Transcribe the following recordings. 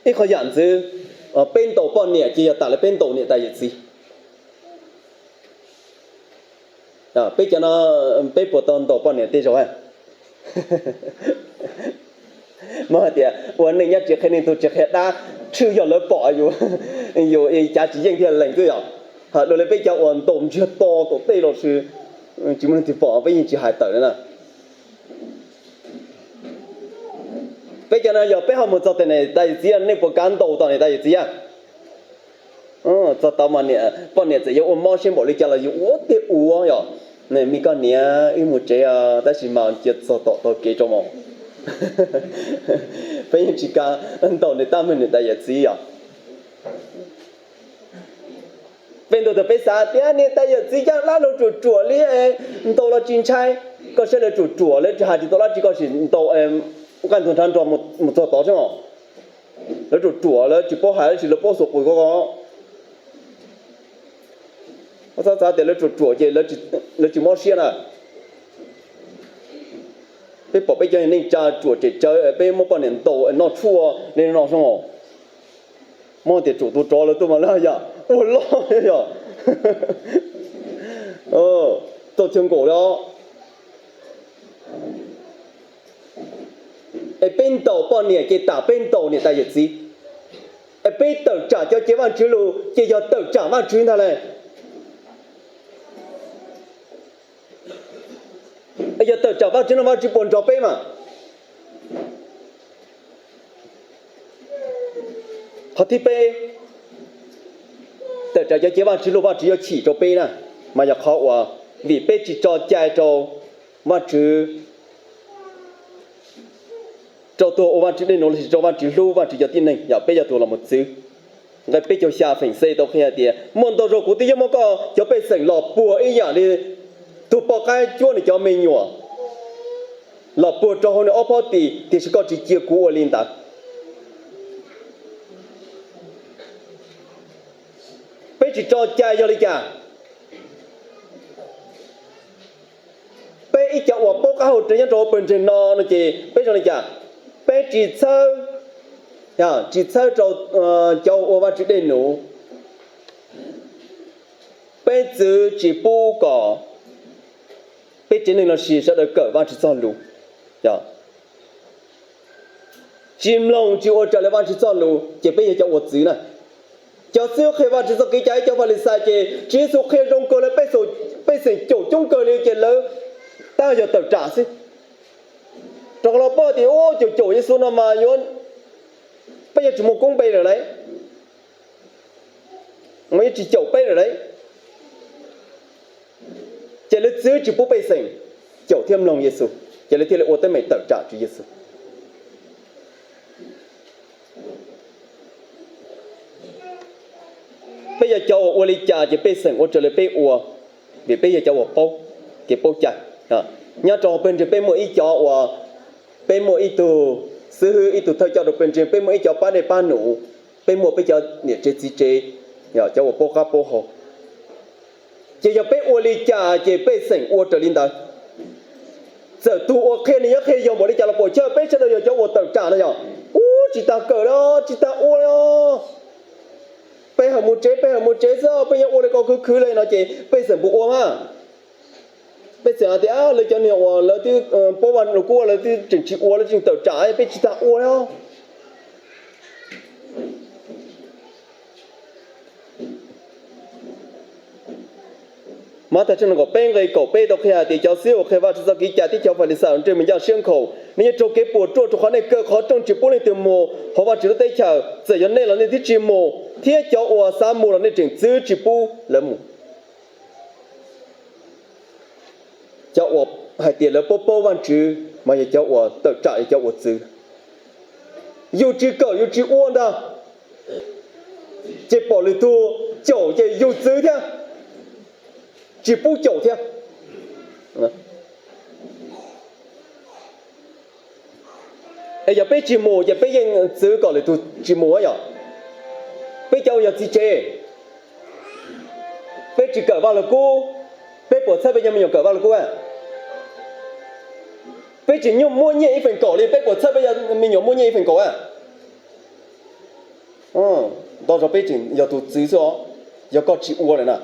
Ib qhov yam ntxwv, peb ntaus poj niam ces yog tam li peb ntaus niam tais yawm txiv. Peb cov no, peb puas tau ntaus poj niam tej zaum? Muab hais tias ua neej nyob tsis qhia neej, tug tsis qhia dab, tshwj yog lawv pom yus, yus cav tsis yeej thiaj lees xwb yom. Ho dua li peb cov uas ntaus ntsiag to tom tej los sis tsis muaj leej twg pom, peb yeej tsis hais tawm li na. Peb cov no yog peb ho mus txog tias niam tais yawm txiv, nej puas kam ntaus tom niam tais yawm txiv? Txog tau mas poj niam txawm yuav ua mob siab npaum li cas los yus ua tiag ua yom. Nej me koj niam, wb mus tsev os, tab sis mas cia txog tom taug kev tso mus. Peb yeej tsis kam ntaus niam tais, niam tais yawm txiv yom. Peb ntaus tas peb xav tias niam tais yawm txiv caj dab lawv ruam ruam li, ntaus los tsis ntshai. Koj saib lawv ruam ruam, lawv tsis hais tsis tau dab tsi, koj sim ntaus nqaij ntug nrhav nrog mus txog tod xwb os. Lawv ruam ruam, lawv tsis paub hais dab tsi, lawv paub xuas qus ko ko. Koj txhob xav tias lawv ruam ruam ces lawv tsis mob siab na. Peb pom peb cov neej tsa ruam tsem tsawv, peb muab poj niam ntaus noj tshuaj li no xwb os. Muab tias tsum tus tsov lawv tuaj mas lawv yam ua loj yom. Tau chaw nkaum li os. Es peb ntaus poj niam ces tam peb ntaus niam tais yawm txiv. Es peb tawm tsam cov cia Vajtswv lus ces yog tawm tsam Vajtswv ntag lauj. Yog tawm tsam Vajtswv no Vajtswv puas nrog peb mas? Qhov thib peb, tawm tsam cov cia Vajtswv lus Vajtswv yuav chim rau peb na, mas yog qhov uas vim peb tsis tso cai rau Vajtswv, rau tus ua Vajtswv dej num lossis rau Vajtswv hlub Vajtswv cov tib neeg, yog peb yog tus los mus txwv. Nqe peb caug xya feem xej tau qhia tias muaj ntau zaus kuv twb yuav muab koj cov pej xeem los puag ib yam li tus poj qaib cuab nws cov me nyuam los puag rau hauv nws ob phob tis, tiam sis koj tsis cia kuv ua li ntawd. Peb tsis tso cai yog li cas? Peb ib co uas paub qab hau rau nyob rau hauv pawg ntseeg no no ces peb zoo li cas? Peb tsis txhawb, tsis txhawb rau cov ua Vajtswv dej num. Peb txwv tsis pub kom peb tsev neeg lossis sawv daws kawm Vajtswv txoj lus. Tsis mloog tsis ua raws li Vajtswv txoj lus ces peb yog cov uas txwv na. Cov xib hwb qhia Vajtswv txoj kev cai, cov Falixais ces Tswv Yexus qhia zoo kawg li, pej xeem caum coob kawg li ces lawv tab yog tawm tsam xwb. Rau qhov lawv paub tias caum caum Yexus no mas yuav, peb yuav tsis muaj koob npe lawm lauj, mas yuav tsis caum peb lawm lauj. Ces lawv txwv tsis pub pej xeem caum thiab mloog Yexus, ces lawv thiaj li ua teeb meem tawm tsam Tswv Yexus. Peb yog cov uas ua li cas ces pej xeem ua raws li peb ua, vim peb yog cov uas paub kev paub cai. Nyob rau pawg ntseeg peb muaj ib cov uas, peb muaj ib tug xib hwb, ib tug thawj coj rau pawg ntseeg, peb muaj ib cov pab dej pab num, peb muaj peb cov niam tsev txiv tsev, cov uas paub qab paub hau. Ces yog peb ua li cas ces pej xeem ua raws li ntawd. Txawm tus uas qhia nws yuav qhia yog npaum li cas los puam chawj, peb sawv daws yog cov uas tawm tsam no yog, ub, tsis tas kawm li, tsis tas ua li. Peb hawm mus tsev, peb hawm mus tsev xwb, peb yuav ua li ko khwv khwv li no ces pej xeem puas ua mas? Pej xeem hais tias lawv cov niag uas lawv twb paub Vaj Lug Kub lawv twb tseem tsis ua, lawv tseem tawm tsam, peb tsis tas ua li. Mathais tshooj nees nkaum peb nqe kaum peb tau qhia hais tias cov xib hwb uas qhia Vajtswv txoj kev cai thiab cov Falixais uas nres mus ncaj siab nkhaus, nej yuav raug kev puas tsuaj rau qhov nej kaw qhov rooj tsis pub leej twg mus hauv Vajtswv lub teb chaws. Txawm yog nej los nej twb tsis mus, thiab cov uas xav mus los nej tseem txwv tsis pub lawv mus. Cov uas hais tias lawv paub paub Vajtswv mas yog cov uas tawm tsam, yog cov uas txwv. Yus tsis kawm yus tsis ua ntag, ces pom lwm tus caum ces yus txwv thiab, tsis pub caum thiab. Es yog peb tsis mus ces peb yeej txwv kom lwm tus tsis mus yom. Peb cov uas yog txiv tsev, peb tsis kawm Vaj Lug Kub, peb puas txhawj peb cov me nyuam kawm Vaj Lug Kub? Peb tsis muaj nyiaj ib feem kaum li, peb puas txhawj peb cov me nyuam muaj nyiaj ib feem kaum? Nto zog peb tseem yog tus txwv xwb os, yog koj tsis ua lawm na.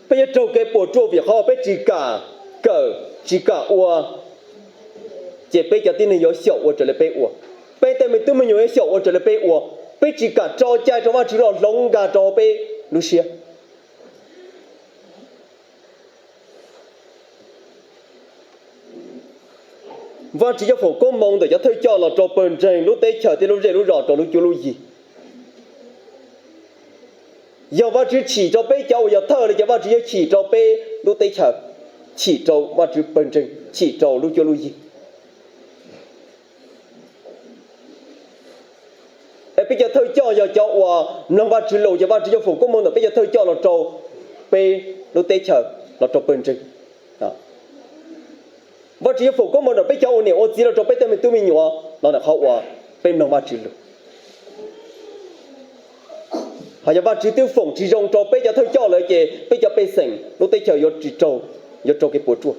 Peb yuav raug kev puas tsuaj vim qhov peb tsis kam kawm, tsis kam ua, ces peb cov tib neeg yuav xyaum ua raws li peb ua. Peb tej me tub me nyuam yuav xyaum ua raws li peb ua. Peb tsis kam tso cai rau Vajtswv los hloov nkag rau peb lub siab. Vajtswv yuav foom koob hmoov ntawm cov thawj coj los rau pawg ntseeg lub teb chaws thiab lub zej lub zos rau lub cuab lub yig. Yog Vajtswv chim rau peb cov uas yog thawj lawm ces Vajtswv yuav chim rau peb lub teb chaws, chim rau Vajtswv pawg ntseeg, chim rau lub cuab lub yig. Es peb cov thawj coj yog cov uas mloog Vajtswv lus ces Vajtswv yuav foom koob hmoov ntawm peb cov thawj coj los rau peb lub teb chaws, los rau pawg ntseeg. Vajtswv yuav foom koob hmoov ntawm peb cov ua niam ua txiv los rau peb tej me tub me nyuam los ntawm qhov uas peb mloog Vajtswv lus. Ho yog Vajtswv twb foom tsis zoo rau peb cov thawj coj lawm ces peb cov pej xeem lub teb chaws yuav tsis raug, yuav raug kev puas tsuaj.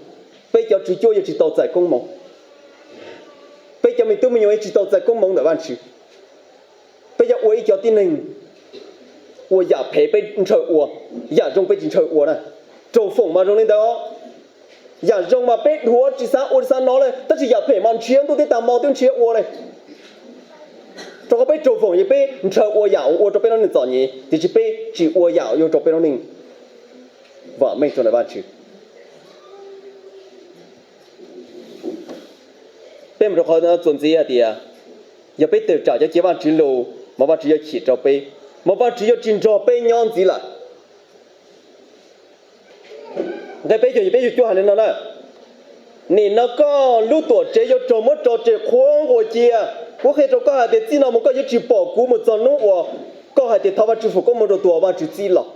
Peb cov tswv cuab yuav tsis tau txais koob hmoov. Peb cov me tub me nyuam yuav tsis tau txais koob hmoov ntawm Vajtswv. Peb yuav ua ib co tib neeg ua yam phem peb ntshaw ua, yam zoo peb tsis ntshaw ua na. Raug foom mas zoo li ntawd. Yam zoo mas peb dhuav tsis xav ua tsis xav hnov li, tab sis yam phem mas nrhiav ntuj teb tag hmo twb nrhiav ua li. Rau qhov peb raug foom ces peb ntshaw ua yam uas ua rau peb lub neej txom nyem, tiam sis peb tsis ua yam uas ua rau peb lub neej vam meej rau ntawm Vajtswv. Peb mus rau qhov txuas ntxiv hais tias, yog peb tawm tsam cov cia Vajtswv lus, mas Vajtswv yuav chim rau peb, mas Vajtswv yuav tsis nrog peb nyob ntxiv lawm. Nqe peb caug, peb caug cuaj hais li no na: Nim no koj lub tuam tsev yuav raug muab tso tseg qhuav nquas cia. Kuv qhia rau koj hais tias txij no mus koj yuav tsis pom kuv mus txog hnub uas koj hais tias thov Vajtswv foom koob hmoov rau tus uas Vajtswv txib los.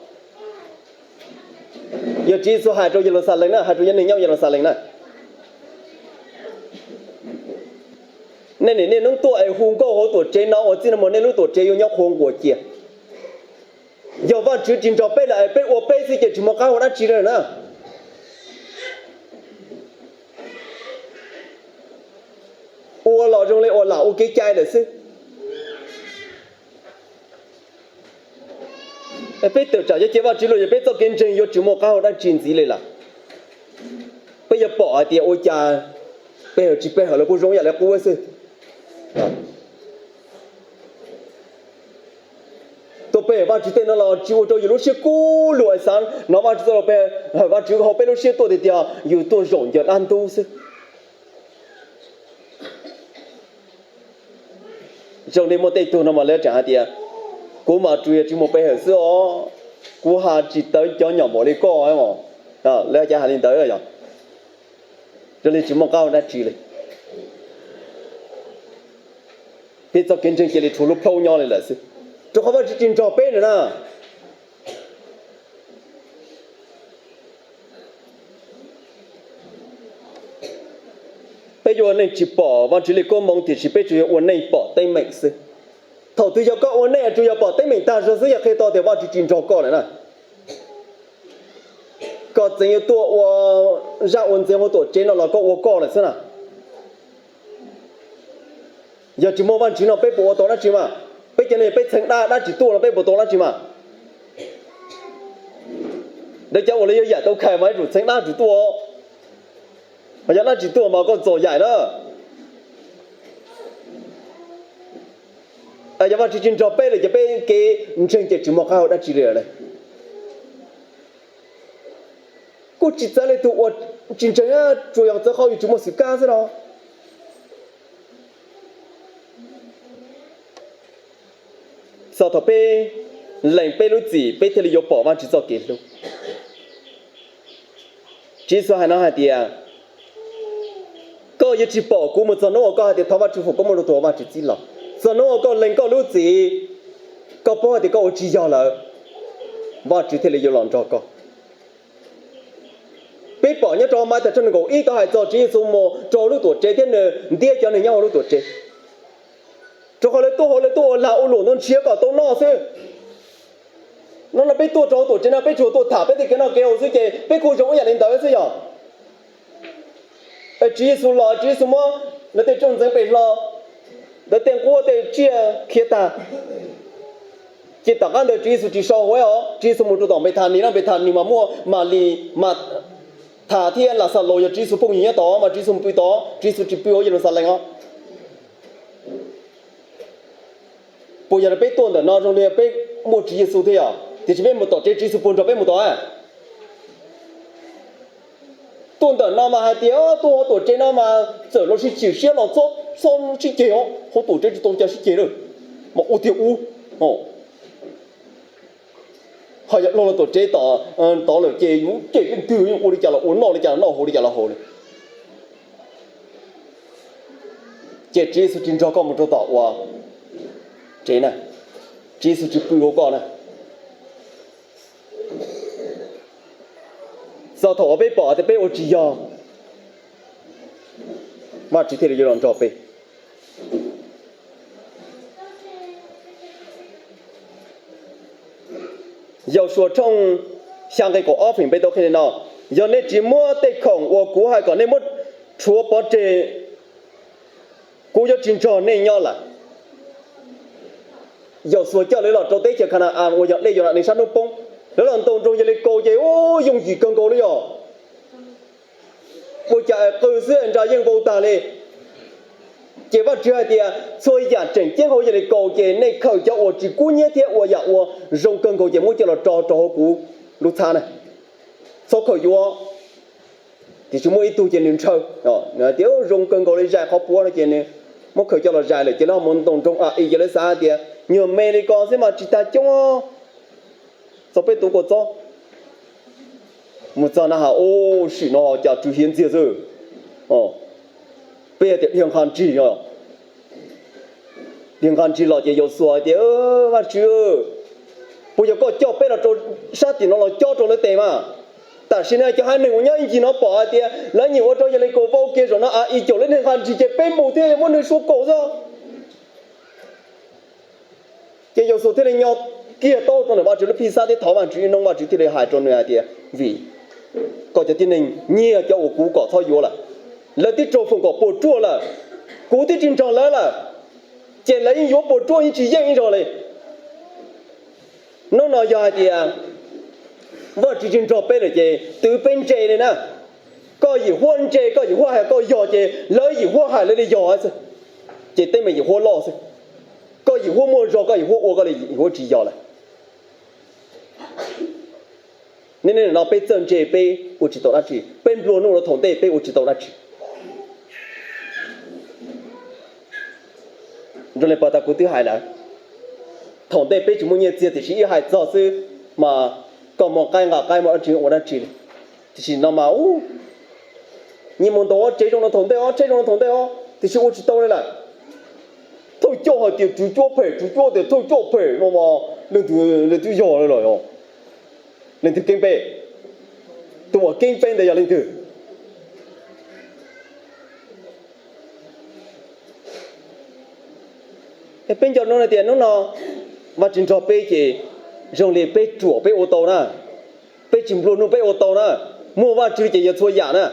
Yog Tswv Yexus hais rau Yeluxalees na, hais rau cov neeg nyob Yeluxalees na: Nej niaj hnub tuaj es hu nkauj hauv tuam tsev no uas txij no mus nej lub tuam tsev yuav nyob qhuav nquas cia. Yog Vajtswv tsis nrog peb lawm es peb ua peb xwb ces tsis muaj qab hau dab tsi li na. Ua los zoo li uas lam ua kev cai lawm xwb. Peb tawm tsam cov cia Vajtswv lus ces peb txoj kev ntseeg yuav tsis muaj qab hau dab tsi ntxiv li lawm. Peb yuav pom hais tias ua cas pe hawm tsis pe hawm los kuj zoo yam li qub xwb. Tuaj pe hawm Vajtswv tej no los tsis ua rau yus lub siab kub lug es xav hnov Vajtswv txoj lus pe hawm Vajtswv hauv peb lub siab tuaj tiag tiag, yus tuaj zaum ncaws dab ntub xwb. Zoo li muaj tej tug no mas lawv tseem hais tias, kuv mas tsuas yog tsis mus pe hawm xwb os, kuv hais tsis tawv cov nyom npaum li koj. Lawv cov hais li ntawd, zoo li tsis muaj qab hau dab tsi li. Peb txoj kev ntseeg cia li tshuav lub plhaub nyob li lawm xwb, rau qhov Vajtswv tsis nrog peb na. Peb yuav ua neej tsis pom Vajtswv li koob hmoov tiam sis peb tsuas yog ua neej pom teeb meem xwb. Thaum twg yog koj ua neej tsuas yog pom teeb meem tag zog xwb yog qhia tau tias Vajtswv tsis nrog koj lawm na. Koj txeev yuav tuaj ua zaj ua ntxeev hauv tuam tsev no los koj ua koj lawm xwb na. Yog tsis muaj Vajtswv no peb puas ua tau dab tsi mas? Peb cov neeg peb txheev dab, dab tsis tuaj los peb puas tau dab tsi mas? Lawv cov uas lawv yuav yaim tau khais mas yuav tsum txheev dab tsis tuaj. Mas yog dab tsis tuaj mas koj txom yaim na. Yog Vajtswv tsis nrog peb lawm ces peb kev ntseeg ces tsis muaj qab hau dab tsi li lawm. Kuj tsis txawv li tus uas tsis ntseeg, tsuas yog txawv qhov yus tsis muaj xwm kab xwb no. Txog thaum peb lees peb lub txim peb thiaj li yuav pom Vajtswv txoj kev hlub. Tswv Yexus hais no hais tias, koj yuav tsis pom kuv mus txog hnub uas koj hais tias thov Vajtswv foom koob hmoov rau tus uas Vajtswv txib los. Txog hnub uas koj lees koj lub txim, koj paub hais tias koj ua tsis yog lawm, Vajtswv thiaj li yuav los nrog koj. Peb pom nyob rau Mathais tshooj nees nkaum ib tau hais txog Tswv Yexus mus rau lub tuam tsev thiab nws ntiab cov neeg nyob hauv lub tuam tsev. Rau qhov lawv tuaj hauv lawv tuaj ua lag ua luam ntuj ntshiab kom tau noj xwb. No no peb tuaj rau hauv tuam tsev no peb tsuas tuaj tham peb tej kev noj kev haus xwb ces peb kuj zoo ib yam li ntawd xwb yog. Tswv Yexus los Tswv Yexus muab Lawv tej tsooj ntxeev pem hlo, lawv tej nquab tej tsiaj khiav tag. Ces tom qab ntawd Tswv Yexus tsis so huv os, Tswv Yexus mus rau tom Npethanis no, Npethanis mas muaj Malis, Mathas thiab Laxalaus yog Tswv Yexus phooj ywg nyob tod, mas Tswv Yexus pw tod, Tswv Yexus tsis pw hauv Yeluxalees os. Puas yog peb tuaj ntawm no zoo li peb muaj Tswv Yexus thiab yom, tiam sis peb mus tom tsev Tswv Yexus puas nrog peb mus tod? Tuaj ntawm no mas hais tias tuaj hauv tuam tsev no mas txawm los sib chim siab los txhob sib ceg os, hauv tuam tsev tsis tau cas sib ceg lawm, mas ua tiag ub. Ho yog los tuam tsev tod lawm ces yuav cem leej twg, ua li cas los ua, noj li cas los noj, haus li cas los haus li. Ces Tswv Yexus tsis nrog koj mus rau tom ua tsev na, Tswv Yexus tsis pw hauv koj na. Txog thaum uas peb pom tias peb ua tsis yog, Vajtswv thiaj li yuav los nrog peb. Yausuas tshooj xya nqe kaum ob feem peb tau qhia li no: Yog nej tsis muab tej khoom uas kuv hais kom nej muab rhuav pov tseg, kuv yuav tsis nrog nej nyob lawm. Yausuas coj lawv los rau teb chaws Khana-as uas yog dej Yaudanes sab hnub poob. Lawv los ntaus nroog Yelikaus ces yooj yim kawg nkaus li yom. Ua cas qw xwb nra yeej vau tag li. Ces Vajtswv hais tias txhua yam tseem ceeb hauv Yelikaus ces nej khaws cov uas tsis kub hnyiab thiab ua yam uas zoo kawg nkaus ces muab coj los tso rau hauv kuv lub txhab na. Txhob khaws yuav. Tiam sis muaj ib tug ces nws ntshaw, nws hais tias zoo kawg nkaus li zais qhov puav no ces nws muab khaws coj los zais lawm ces lawv ho mus ntaus nroog A-is ces lawv xav hais tias nyuag me li ko xwb mas tsis tas coob, txog peb tus kua txob. Mus txog na has, sim no cas tsw hiav ntxiag xwb. Peb tias dhia nqha nrig, dhia nqha nrig los ces Yausuas hais tias Vajtswv, puas yog koj coj peb los rau sab tim no los cob rau lawv tes mas? Tam sim no cov haiv neeg uas nyob ib ncig no pom hais tias lawv nyiam ua rau Yelikaus vau kiag zaum no A-is caum lawv dhia nqha nrig ces peb mus thiab muab nws sua kaum xwb. Ces Yausuas thiaj li nyo kiag taub rau ntawm Vajtswv lub phij xab thiab thov Vajtswv ib hnub, Vajtswv thiaj li hais rau nws hais tias vim koj cov tib neeg nyiag cov uas kuv kom txhob yuav lawm, lawv twb raug foom kom puas tsuaj lawm, kuv twb tsis nrog lawv lawm, ces lawv yeej yuav puas tsuaj yeej tsis yeej ib zaug li. Hnub no yog hais tias Vajtswv tsis nrog peb lawm ces twb peb ntse li na. Koj yim huab ntse, koj yim huab hais koj yog ces lawv yim huab hais lawv li yog xwb, ces teeb meem yim huab loj xwb. Koj yim huab muaj zog, koj yim huab ua, koj li yim huab tsis yog lawm. Niaj hnub no peb txawj ntse peb ua tsis tau dab tsi, peb nplua nuj rau thaum ntej peb ua tsis tau dab tsi. Zoo li pas tas kuv twb hais lawm, thaum ntej peb tsis muaj nyiaj txiag tiam sis ib hais txog xwb mas koj muaj qaib nqa qaib, muaj dab tsi ua dab tsi li. Tiam sis no mas nyiaj mus ntaus ob tsev zoo no thaum ntej os, tsheb zoo no thaum ntej os, tiam sis ua tsis tau li lawm. Thawj coj hais tias tswv cuab phem, tswv cuab tias thawj coj phem no mas leej twg, leej twg yog li lawm os? Leej twg keeb peb? Tus uas keeb peb ntawd yog leej twg? Peb nco hnub no tias hnub no Vajtswv nrog peb ces zoo li peb ruam peb ua tau na, peb tsis nplua nuj peb ua tau na, muaj Vajtswv ces yog txhua yam na.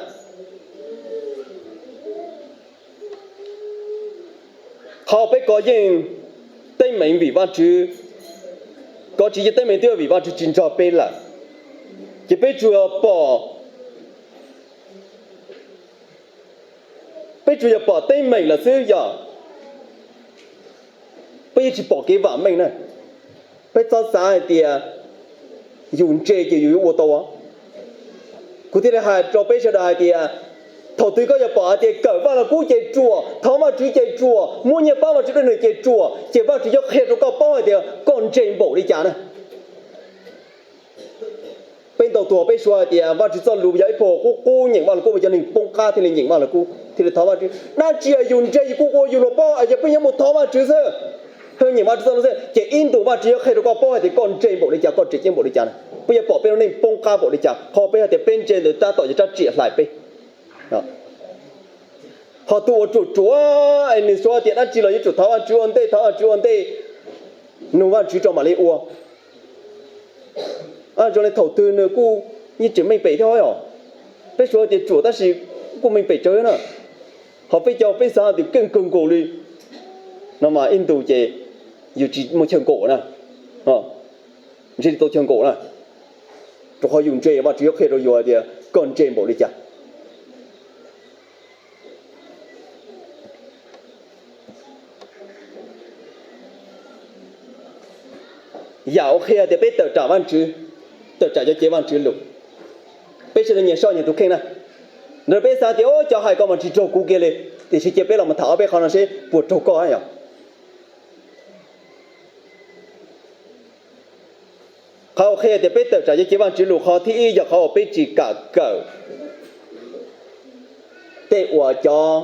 Qhov peb kov yeej teeb meem vim Vajtswv, kov tsis yeej teeb meem twb vim Vajtswv tsis nrog peb lawm. Ces peb tsuas pom, peb tsuas yog pom teeb meem lawm xwb yog peb yeej tsis pom kev vam meej na. Peb txhob xav hais tias yus ntse ces yus yuav ua tau. Kuv thiaj li hais rau peb sawv daws hais tias thaum twg koj yuav pom hais tias kawm Vaj Lug Kub ces ruam, thov Vajtswv ces ruam, muab nyiaj pab Vajtswv dej num ces ruam, ces Vajtswv yuav qhia rau koj paub hais tias koj ntse npaum li cas na. Peb ntau tus peb suav hais tias Vajtswv txoj lus yog ib phuag qub qub, nyeem Vaj Lug Kub mas cov neeg poob qab thiaj li nyeem Vaj Lug Kub thiaj li thov Vajtswv. Dab tsi yus ntse yus kuj ua yus luag paub, yog peb nyob mus thov Vajtswv xwb, nyeem Vajtswv txoj lus xwb ces ib ntus Vajtswv yuav qhia rau koj paub hais tias koj ntse npaum li cas, koj tseem ceeb npaum li cas. Peb yuav pom peb lub neej poob qab npaum li cas, qhov peb hais tias peb ntse ntawd tab tom yog rab riam hlais peb. Ho tus uas ruam ruam es nws suav tias dab tsi los yuav tsum thov Vajtswv ua ntej, thov Vajtswv ua ntej, nug Vajtswv tso mam li ua. Zoo li thaum twg nws kuj yeej tseem meej pem thiab os. Peb suav tias ruam tab sis kuj meej pem tsawv na. Ho peb cov peb xav tias keej kawg nkaus li no mas ib ntus ces yus tsis muaj chaw nkaum na, ntshe tsis tau chaw nkaum na, rau qhov yus ntse, Vajtswv yuav qhia rau yus hais tias koj ntse npaum li cas. Yam uas qhia tias peb tawm tsam Vajtswv, tawm tsam cov cev Vajtswv lus, peb sawv daws nyias soj nyias tus kheej na. Ntawd peb xav tias, o, cov hais ko mas tsis raug kuv kiag li, tiam sis cia peb los mus tham ob peb qhov no seb puas raug koj yom. Qhov uas qhia tias peb tawm tsam cov cev Vajtswv lus, qhov thib ib yog qhov uas peb tsis kam kawm tej uas cov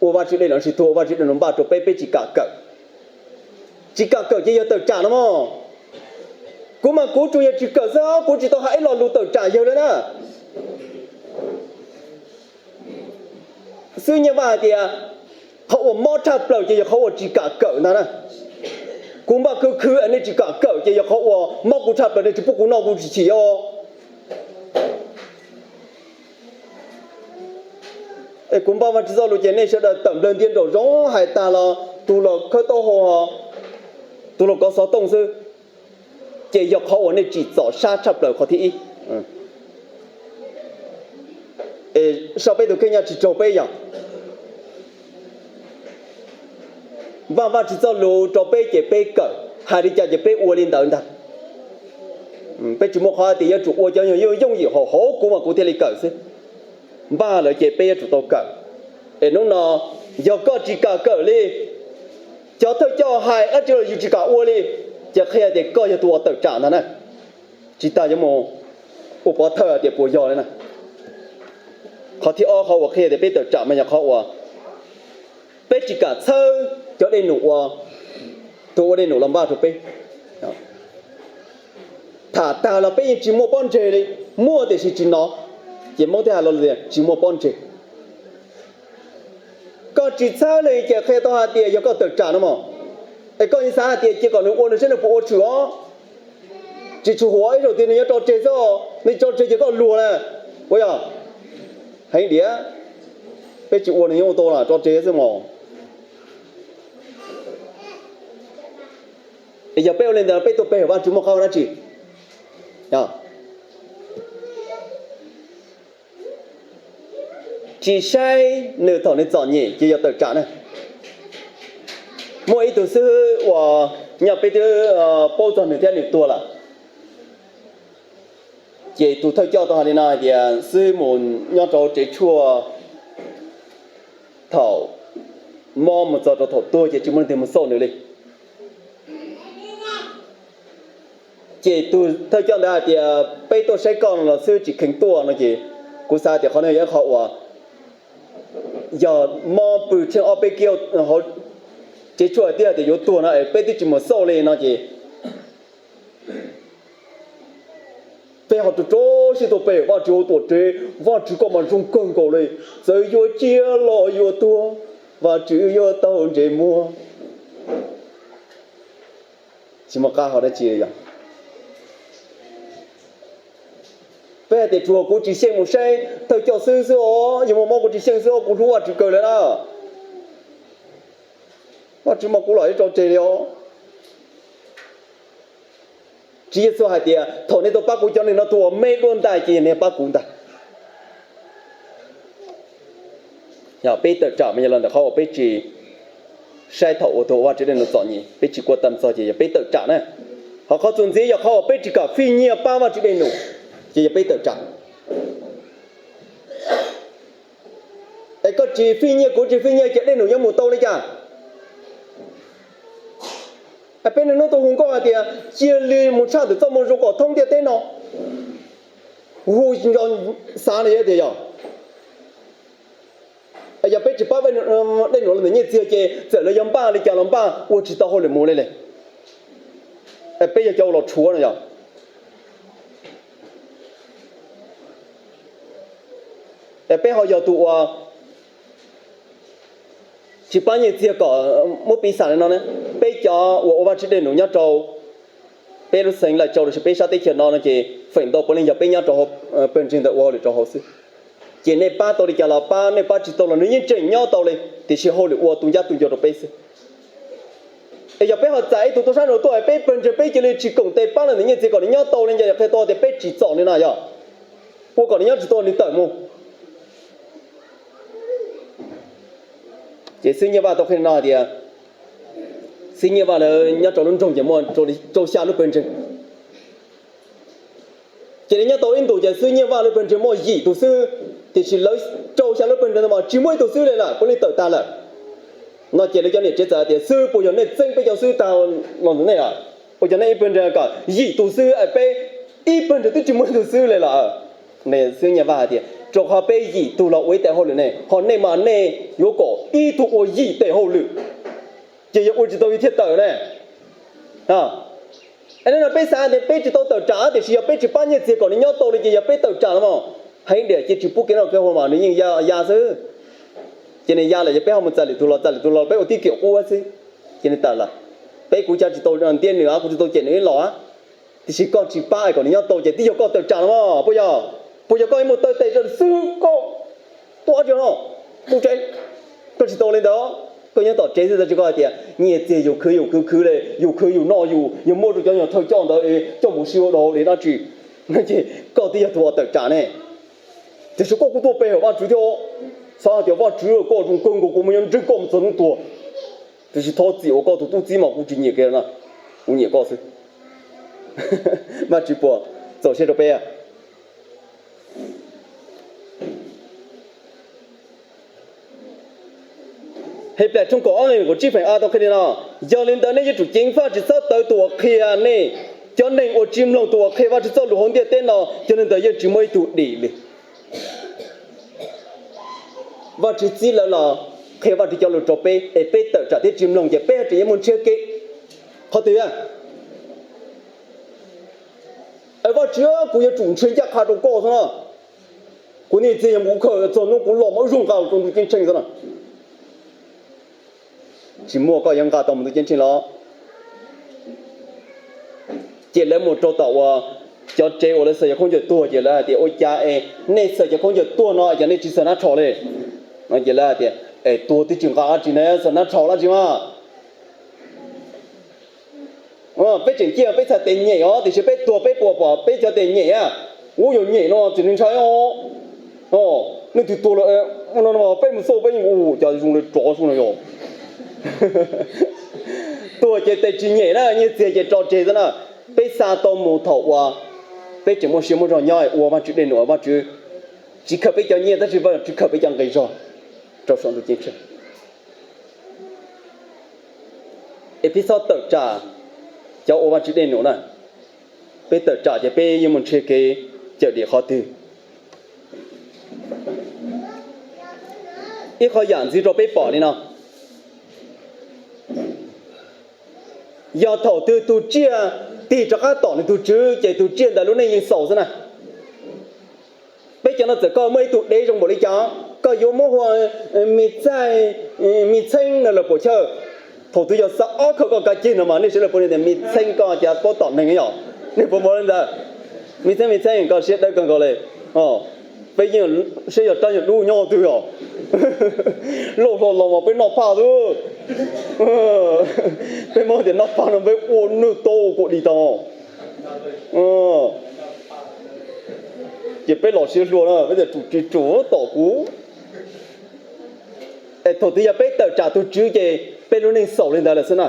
ua Vajtswv dej los sis tuag ua Vajtswv dej npaj rau peb, peb tsis kam kawm. Tsis kam kawm ces yog tawm tsam no mog. Kuv mas kuv tsuas yog tsis kawm xwb, kuv tsis tau hais ib lo lus tawm tsam yawg li na. Xwb Nyiaj Vaj hais tias qhov uas mob tshaj plaws ces yog qhov uas tsis kam kawm ntag na. Kuv npaj khwv khwv nej tsis kam kawm ces yog qhov uas mob kuv tshaj plaws, nej tsis pub kuv noj kuv tsis chim os. Es kuv npaj Vajtswv txoj lus ces nej sawv daws tawm nplawg ntiab nraum zoov hais tag los tus los khawb taub hau, tus los kov xov tooj xwb. Ces yog qhov uas nej tsim txom sab tshaj plaws qhov thib ib. Es soj peb tus kheej nyob tsis raug peb yog npaj Vajtswv txoj lus rau peb ces peb kawm, hais li cas ces peb ua li ntawd ntag. Peb tsis muaj qhov tias yuav tsum ua cov yooj yim hauv hauv kuv mas kuv thiaj li kawm xwb. Npaj lawm ces peb yuav tsum tau kawm. Es hnub no yog koj tsis kam kawm li, cov thawj coj hais dab tsi los yus tsis kam ua li, ces qhia tias koj yog tus uas tawm tsam ntag na. Tsis tas yuav mus ua pov thawj tias puas yog li na. Qhov thib ob qhov uas qhia tias peb tawm tsam mas yog qhov uas peb tsis kam txhawb cov dej num uas tus ua dej num los npaj rau peb. Tham tag los peb yeej tsis muaj pob ntseg li, muaj tiam sis tsis hnov, ces Hmoob thiaj hais lo lus tias tsis muaj pob ntseg. Koj tsis txhawb li ces qhia tau hais tias yog koj tawm tsam no mog. Es koj yeej xav hais tias cia kom nws ua nws saib nws puas ua tshwm os. Tsis tshua huam ib zaug tias nws yuav tso tseg xwb, nws tso tseg ces koj luag na. Ua yog heev diam, peb tsis ua nws yeej ua tau los tso tseg xwb mog. Yog peb ua li ntawd peb tuaj pe hawm Vajtswv muaj qab hau dab tsi? Tsis saib nws thaum nws txom nyem ces yog tawm tsam na. Muaj ib tug xib hwb uas nyob peb twb paub txog nws thiab nws tuag lawm. Ces tus thawj coj tau hais li no hais tias xib hwb mus nyob rau hauv tsev tshuaj thaum mob mus txog rau thaum tuag ces tsis muaj leej twg mus xauj nws li. Ces tus thawj coj ntawd hais tias peb tuaj saib koj no los xwb tsis kheev tuaj no ces kuv xav tias qhov no yog ib qhov uas yog mob pw tsheej ob peb kib hauv tsev tshuaj tiag tias yuav tuag no es peb twb tsis mus xauj li no ces peb ho rau rau siab tuaj pe Vajtswv hauv tuam tsev. Vajtswv koj mas zoo kawg nkaus li, txawm yuav ciaj los yuav tuag, Vajtswv yuav tau ntsej muag. Tsis muaj qab hau dab tsi li yog. Peb hais tias tsuas kuv tsis xyeej mus saib thawj coj xwb xwb os, yog muaj mob kuv tsis xyeej xwb os, kuv hlub Vajtswv kawg li na. Vajtswv mas kuv los ib tso tseg li os. Tswv Yexus hais tias thaum nej tuaj pab kuv cov neeg no tus uas me dua ntais ces nej pab kuv ntag. Yog peb tawm tsam mas yog los ntawm qhov uas peb tsis saib thaum uas tus Vajtswv dej num txom nyem, peb tsis kuaj tam txog ces yog peb tawm tsam na. Ho qhov txuas ntxiv yog qhov uas peb tsis kam fij nyiaj pab Vajtswv dej num, ces yog peb tawm tsam. Es koj tsis fij nyiaj kuv tsis fij nyiaj ces dej num yuav mus tau li cas? Peb niaj hnub tuaj hu nkauj hais tias cia li mus tshaj ntawm txoj moo zoo kom thoob ntiaj teb no. Hu nco xav li tias yog, yog peb tsis pab dej num los ntawm nyiaj txiag ces txawm lawv yog npaj li cas los npaj ua tsis tau hauj lwm mus li li. Peb yog cov uas los tshuav no yog. Peb ho yog tus uas tsis pab nyiaj txiag kom muab piv xam li no ne. Peb cov uas ua Vajtswv dej num nyob rau peb lub xeev Laim Tsau los sis peb sab teb chaws no no ces feem ntau puav leej yog peb nyob rau pawg ntseeg ntawd ua hauj lwm rau hauv xwb. Ces nej pab tau li cas los pab, nej pab tsis tau los nws yeej tseem nyob tau li, tiam sis hauj lwm ua tu ncab tu ncua rau peb xwb. Es yog peb ho txais ib tug tuaj sab nraud tuaj, peb pawg ntseeg peb cia li tsis koom tes pab los ntawm nyiaj txiag kom nws nyob tau li, yog qhia tau tias peb tsis txom li no yog ua kom nws nyob tsis tau nws tawm mus. Ces xib hwb Nyiaj Vaj tau qhia no tias, xib hwb Nyiaj Vaj lawv nyob rau lub nroog ces muaj rau xya lub pawg ntseeg. Ces nyob tau ib ntus ces xib hwb Nyiaj Vaj lub pawg ntseeg muaj yim tus xwb, tiam sis lawv rau xya lub pawg ntseeg mas tsis muaj ib tug xwb li lawm, puav leej tawm tag lawm. No ces lawv cov niam tsev txawm tias, xib hwb, puas yog nej txeeb peb cov xwb tag los ntawm nej lawm? Puas yog nej ib pawg ntseeg kom yim tus xwb, peb ib pawg ntseeg twb tsis muaj ib tug xwb li lawm? Xib hwb Nyiaj Vaj hais tias, rau qhov peb yim tug los ua ib tes hauj lwm ne, ho nej mas nej yuav kom ib tug ua yim tes hauj lwm, ces yog ua tsis tau li thiaj tawm ne. No peb xav tias peb tsis tau tawm tsam, tiam sis yog peb tsis pab nyiaj txiag kom nws nyob tau li ces yog peb tawm tsam los mas heev diam, ces tsis pub kev noj kev haus mas nws yeej ya xwb. Ces nws ya lawm ces peb ho mus txais lwm tus los, txais lwm tus los peb ua tib kiam qub xwb, ces nws tawm lawm. Peb kuv cia tsis tau ntiab nws, kuv tsis tau cem nws ib los. Tiam sis koj tsis pab es kom nws nyob tau ces twb yog koj tawm tsam los mas, puas yog? Puas yog koj ib muaj taw tes rau xwb koj tuaj tsis no, mus tsev. Koj tsis tau li ntawd, koj nyob tom tsev xwb tsis koj hais tias nyiaj txiag yus khwv yus khwv khwv li, yus khwv yus noj yus, yus muab rau cov nyuag thawj coj ntawd coj mus sib ua dau li dab tsi, ces koj twb yog tus uas tawm tsam ne. Tiam sis koj kuj tuaj pe hawm Vajtswv thiab, xav hais tias Vajtswv koj zoo kawg nkaus kuv mus nyob nrog koj mus txog hnub tuag. Tiam sis thov txim uas koj tus tub txib mas kuv tsis nyiam kiag na, kuv nyiam koj xwb. Vajtswv puas txaus siab rau peb? Henplais tshooj kaum ob nqe kaum tsib feem a tau qhia li no: Yog li ntawd nej yuav tsum ceev faj, tsis txhob tawv tus uas qhia nej. Cov neeg uas tsis mloog tus uas qhia Vajtswv txoj lus hauv ntiaj teb no, yog li ntawd yeej tsis muaj ib tug dim li. Vajtswv txib lawv los qhia Vajtswv cov lus rau peb es peb tawm tsam thiab tsis mloog ces peb tseem yuav muaj ntshiab kev. Qhov twg? Vajtswv, kuv yuav tsum ntshe ncaj qha rau koj xwb na. Kuv niag txiv yog kuv khaws txog hnub kuv los mas wb zoo nqa los rau ntuj ceeb tsheej xwb na. Tsis muaj, koj yuav nqa tau mus ntuj ceeb tsheej los? Ces lawv mus rau tom uas cov tsev uas lawv xaws cov khaub ncaws tuag, ces lawv hais tias, ua cas es nej xaws cov khaub ncaws tuag no es cas nej tsis xaws nab rhom li? Ces lawv hais tias, es tuag twb tsis nqa dab tsi ne, xaws nab rhom dab tsi mas. Peb tseem ciaj peb txhais tes nyem os, tiam sis peb tuag peb puas pom peb cov tes nyem a? Ua yog nyem no txiv neej ntshai os. Nej twb tuag lawm, peb mus xauj peb yeej ua cas zoo li rov xwb no yog. Tuag ces tes tsis nyem na, nyiaj txiag ces tso tseg xwb na. Peb xa tau mus thaum uas peb tseem muaj siab muaj zog nyob ua Vajtswv dej num, Vajtswv tsis khaws peb cov nyiaj tab sis Vajtswv khaws peb cov nqi zog rau saum ntuj ceeb tsheej. Es peb txhob tawm tsam cov ua Vajtswv dej num na, peb tawm tsam ces peb yeej muaj ntshiab kev cawm dim qhov twg. Ib qhov yam ntxiv rau peb pom li no, yog thaum twg tus tsiaj tig rov qab tom nws tus tswv ces tus tsiaj ntawd lub neej yeej xaus xwb na. Peb cov no txawm koj muaj ib tug dev zoo npaum li cas, koj yuav muab hu ua Me Txeeb, Me Txheeb no lawv puas chawj? Thaum twg yog xa ob khawm koj kav ceg no mas nej sawv daws puav leej tias Me Txheeb koj cas paub tom neeg yom, nej puas muaj li ntawd? Me Txheeb, Me Txheeb koj siab dawb kawg nkaus li. Peb yeej siab yog rab yog dub nyob twg yom. Lauj hlo los mas peb noj phaj xwb. Peb muab tias noj phaj no peb ua nws tau kuam di tau. Ces peb los siab hluas na, peb tias tsum tsis tsum tom kuv. Es thaum twg yog peb tawm tsam tus Tswv ces peb lub neej xaus li ntawd lawm xwb na,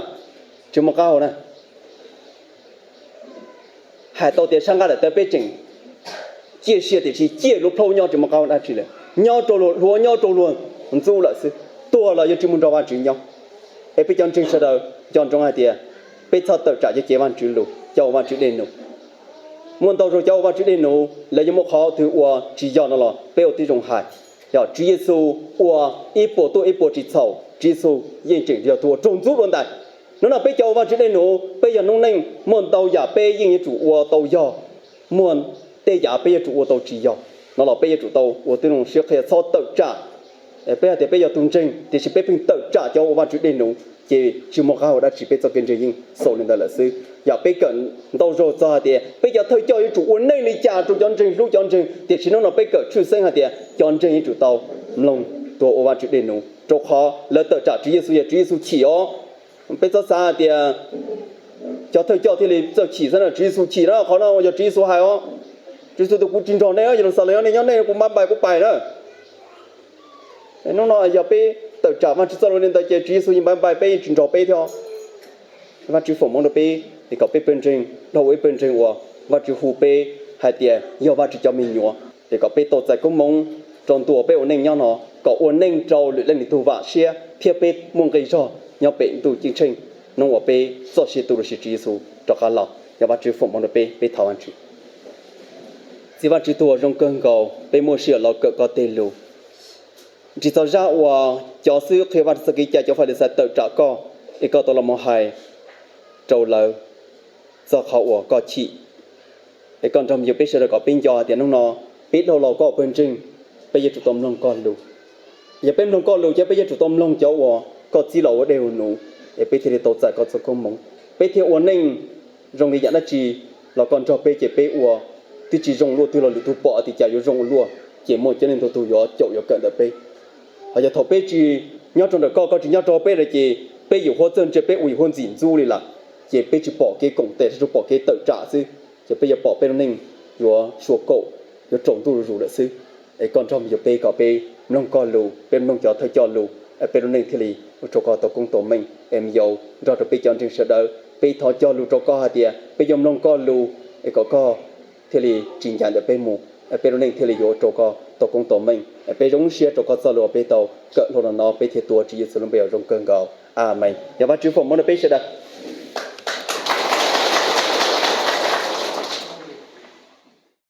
tsis muaj qab hau na. Hais tau tias sab nqaij daim tawv peb tseem ciaj sia tiam sis ciaj lub plhaub nyob tsis muaj qab hau dab tsi lawm, nyob rau luag hluav nyob rau luag ntxub lawm xwb, tuag los yuav tsis mus nrog Vajtswv nyob. Es peb cov ntseeg sawv daws nco ntsoov hais tias peb txhob tawm tsam cov cev Vajtswv lus, cov ua Vajtswv dej num. Muaj ntau zaus cov ua Vajtswv dej num lawv yeej muaj qhov twg ua tsis yog no los peb ua tib zoo hais. Yog Tswv Yexus ua ib puas tuaj ib puas tsis txhaum, Tswv Yexus yeej tseem yog tus uas raug ntxub dua ntais. Hnub no peb cov ua Vajtswv dej num, peb yog noob neej muaj ntau yam peb yeej yuav tsum ua tau yog, muaj tej yam peb yuav tsum ua tau tsis yog no los peb yuav tsum tau ua tib zoo siab qhia txhob tawm tsam Peb hais tias peb yog tus ntseeg tiam sis peb pheej tawm tsam cov uas Vajtswv dej num, ces tsis muaj qab hau dab tsi, peb txoj kev ntseeg yeej xaus li ntawd lawm xwb. Yog peb kawm ntau zaug txog hais tias peb cov thawj coj yuav tsum ua neej li cas rau cov ntseeg, hlub cov ntseeg, tiam sis hnub no peb kawm tshwj xeeb hais tias cov ntseeg yuav tsum tau mloog tus uas Vajtswv dej num, rau qhov lawv tawm tsam Tswv Yexus yog Tswv Yexus chim os. Peb txhob xav hais tias cov thawj coj thiaj li txawj chim xwb na, Tswv Yexus chim na, qhov no yog Tswv Yexus hais os. Tswv Yexus tias kuv tsis nrog nej, Yeluxalees nej nyob nej, kuv npaj npais kuv pais na. Hnub no yog peb tawm tsam Vajtswv txoj lus li ntawd ces Tswv Yexus yeej npaj npais peb, yeej tsis nrog peb thiab. Vajtswv foom hmoov rau peb es kom peb pawg ntseeg dhau ua ib pawg ntseeg uas Vajtswv hu peb hais tias yog Vajtswv cov me nyuam, es kom peb tau txais koob hmoov rau ntu uas peb ua neej nyob no, kom ua neej rau lwm leej lwm tug vam siab thiab peb muaj nqi zog nyob pem ntuj ceeb tsheej hnub uas peb txoj sia tu lossis Tswv Yexus rov qab los. Yog Vajtswv foom hmoov rau peb, peb thov Vajtswv. Txiv Vajtswv tus uas zoo kawg nkaus, peb muaj sij hawm los kawm koj tej lus. Tsis txog zaj uas cov xib hwb qhia Vajtswv txoj kev cai, cov Falixais tawm tsam koj, es koj tau los mus hais rau lawv txog qhov uas koj chim. Es koj nrog me nyuam peb sawv daws kom peb nco hais tias hnub no peb dhau los koj ua pawg ntseeg, peb yuav tsum tau mloog koj lus. Yog peb mloog koj lus ces peb yuav tsum tau mloog cov uas koj txib los ua dej ua num, es peb thiaj li tau txais koj txoj koob hmoov. Peb thiaj ua neej zoo li yam dab tsi los koj nrog peb ces peb ua twb tsis zoo luaj twg los lwm tus pom tias cas yuav zoo ua luaj, ces muaj coob leej ntau tus yuav caum yuav kawm ntawm peb. Ho yog thaum peb tsis nyob rau ntawm koj, koj tsis nyob rau peb lawm ces peb yus huab txawj ntse, peb ua yus huab ntxim ntxub li lawm, ces peb tsis pom kev koom tes, tsuas pom kev tawm tsam xwb, ces peb yuav pom peb lub neej yuav sua kaum, yuav tsaus ntuj zuj zus lawm xwb. Es koj nrog me nyuam peb kom peb mloog koj lus, peb mloog cov thawj coj lus, es peb lub neej thiaj li ua rau koj tau koob tau meej. Es me nyuam nrog rau peb cov ntseeg sawv daws, peb thov cog lus rau koj hais tias peb yuav mloog koj lus, es kom koj thiaj li tsis ncaim ntawm peb mus, es peb lub neej thiaj li yuav ua rau koj tau koob tau meej. Es peb zoo siab rau koj txoj lus uas peb tau kawm hlo no no, peb thiaj tuav Tswv Yexus lub npe uas zoo kawg nkaus. Amees. Yog Vajtswv foom hmoov rau peb sawv daws.